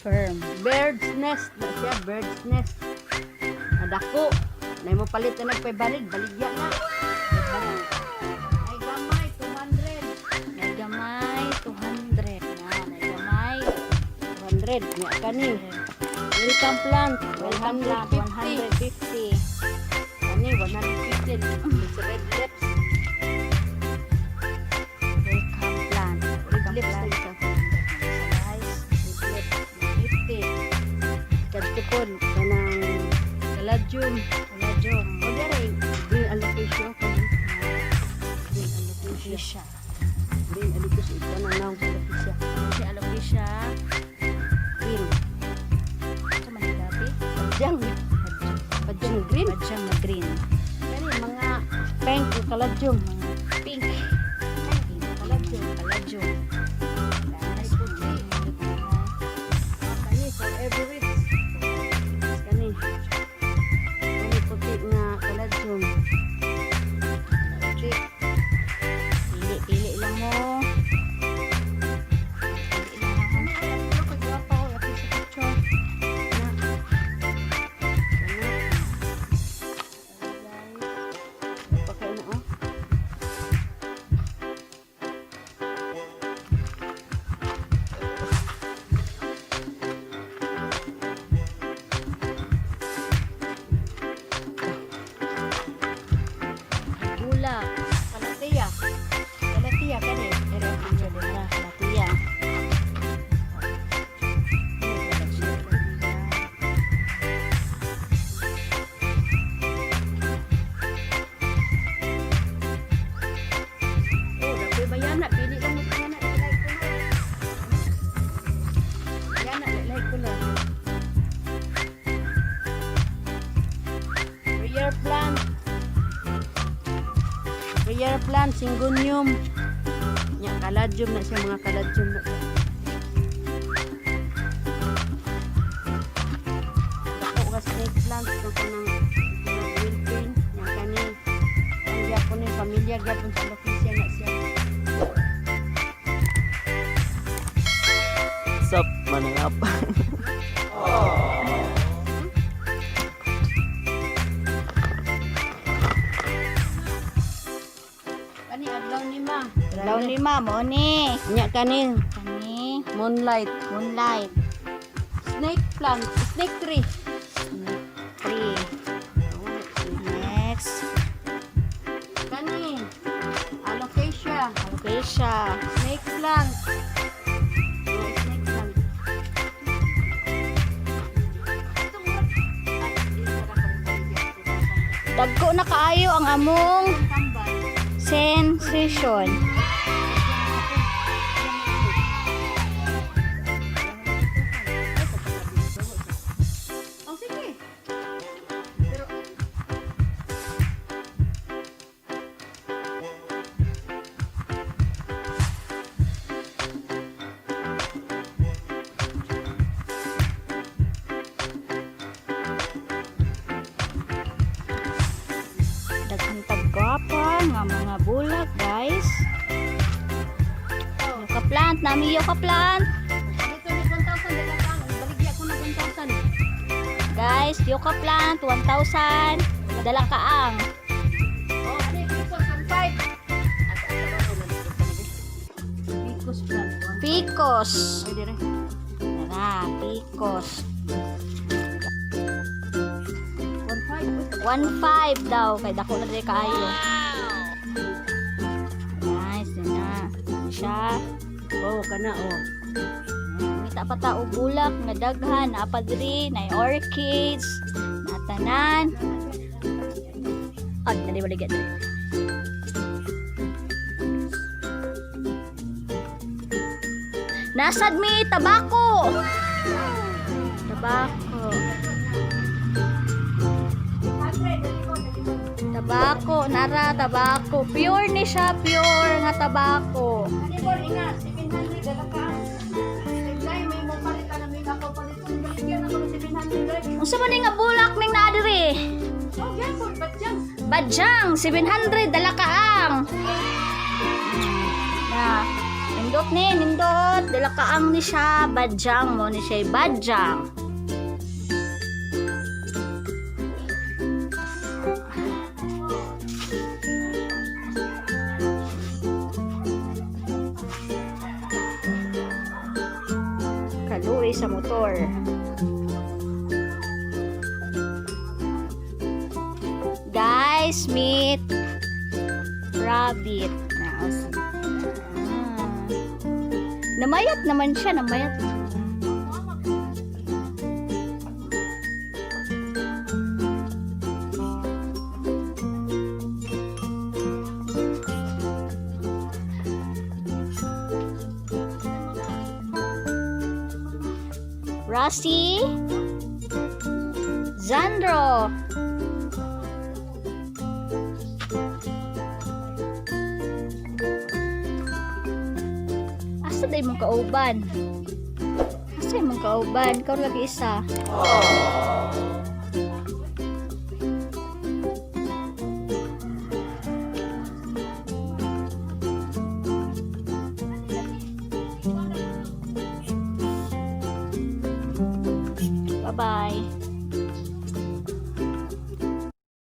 Firm. Bird's nest na siya, bird's nest. Nadako. Nay mo palit na nagpay-balig, baligya na. Ay gamay, 200. May gamay, 200. Yan, may gamay. 200 nya kani. Welcome plant, Welcome plant, 150. 150. Kani 150. It's red lips. Welcome plant. Red Welcome lips plant. na isa. Guys, Red lips, 50. Kadto pod kanang caladium. Caladium. O dere, green alocasia kani. Green alocasia. Alocasia. Green alocasia ito na naong sa alocasia. Si alocasia. Green. Ito man gabi. Padyang. Padyang green. Badyang na green. Kani mga pink ang caladium. Mga pink. Pink Caladium. Caladium. Ay Guys, puti. Ah, kani forever rich. Kani. Kani puti nga caladium. Puti. Pili, pili lang mo. Pili lang ako. Kani ay ako kay gwapa ko ako sa picture. Na. Kana. Pakain na oh. Bulak. Kalatia. Kalatia kani. Pero picture Dara, kalatia. Oh, dapoy bayana, pili lang mo bayana, ilay ko na. Bayana, ilay ko na. Prayer plant. Prayer plant, syngonium. Nya, caladium na siya, mga caladium na siya. Dako ka snake plant, ito ko ng green green. Nya, kani. Ang gyapon ni pamilya gyapon sa alocasia na siya. Sup, manangap. Kani adlaw ni ma. Adlaw ni ma, mo ni. Nya kani Kani, moonlight, moonlight. Snake plant, snake tree. Snake tree. Next, Kani alocasia, alocasia. Snake plant. Oh, snake plant. Ay, di na ka Dagko na kaayo ang among Tambay. sensation. Oh, sige. Pero Daghan tag gwapa nga mga bulak, guys. Yucca plant, nami yucca plant. Dito ni 1,000 dala ka. Baligya ko na 1,000. Guys, yucca plant 1,000. Dala kaang. Oh, ano yung ficus? 1,500. Ficus plant. Ficus. Ay, dire. Tara, ficus. 1,500. 1.5 daw kay dako na diri kaayo. Nice na. Siya. Oh, kana oh. Ngita pa ta og bulak nga daghan naa pa diri, na orchids, na tanan. Ay, dali baligya diri. Nasad mi tabako. Tabako. Tabako, nara tabako. Pure ni siya, pure nga tabako. Ani bol inga 700 dala ka. Tiglay may mo palit ana may ako palit. Baligyan ako ng 700 dai. Unsa man ni nga bulak ning naa diri? Oh, gyapon badyang. Badyang 700 dala kaang. Na, nindot. Nindot ni, nindot. Dila kaang ni siya, badyang mo ni siya, badyang. Kaluoy sa motor. Guys, meet rabbit. Ah. Namayat naman siya, namayat. Rusty, Zandro. Asa day mong kauban? Asa imong kauban? Ikaw lagi isa. Bye-bye.